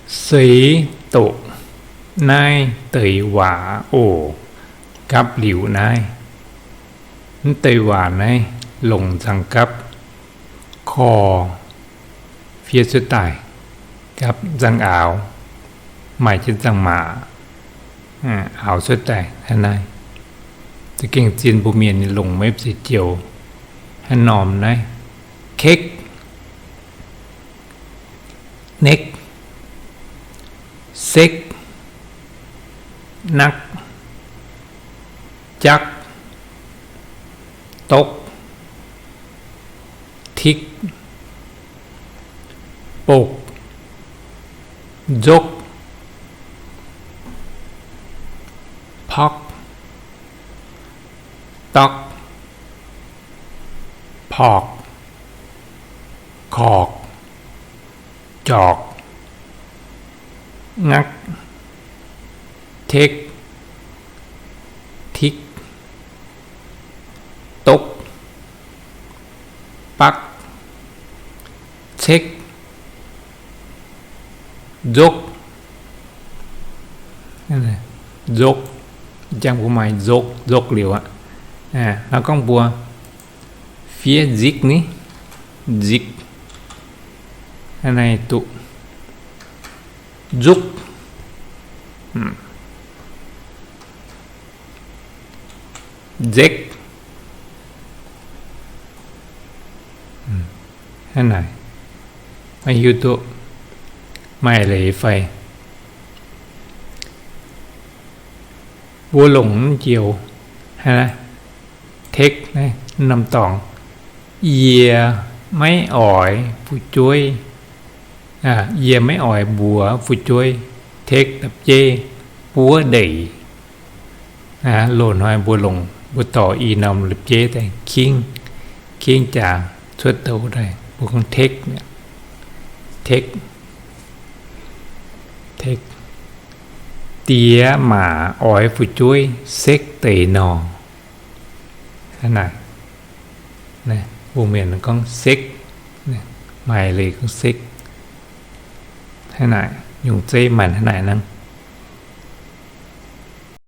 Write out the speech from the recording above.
Seix doqc naaiv deix waac oc. Gapv liuz naaiv, mv deix waac naaiv longc nzangc gapv, korv fiev cuotv daaih, gapv nzangc aaux, maaih jienv nzangc maac, aaux cuotv daaih hnangv naaiv. Za'gengh zien mbuo mienh longc maiv zeiz joux. Hnangv norm naaiv, kekv, nekv, sekv, nakv, jakv, dokv, tikv, bokv, nzokv, pokv, dokv, porqc, korqc, jorqc, ngakv, tekv, tikv, dokv, bakv, cekv, nzokv, nzokv, jangx mbuo maaih nzokv, nzokv liuz aqv. Hnangv gorngv mbuo fiev nzikv ni, nzikv, hnangv naaiv duqv, nzukv, nzekv, hnangv naaic. Maiv hiuv duqv maaih leiz fai. Mbuo longc mv joux, hnangv naaiv, tekv naaiv norm dorngx, yie maiv oix fu'jueiv, yie maiv oix mbuox fu'jueiv, tekv la'bieiv buov ndeic. Loz-hnoi mbuo longc, mbuo dorh i norm la'bieiv daaih kingv, kingv jaax cuotv douz daaih, mbuo gorngv tekv, tekv, tekv. Diex maac oix fu'jueiv sekv deix nor. Hnangv naaic, mbuo mienh gorngv sekv, maaih leiz gorngv sekv. Hnangv naaic, nyungc zeiv maaih hnangv naaic hnangv.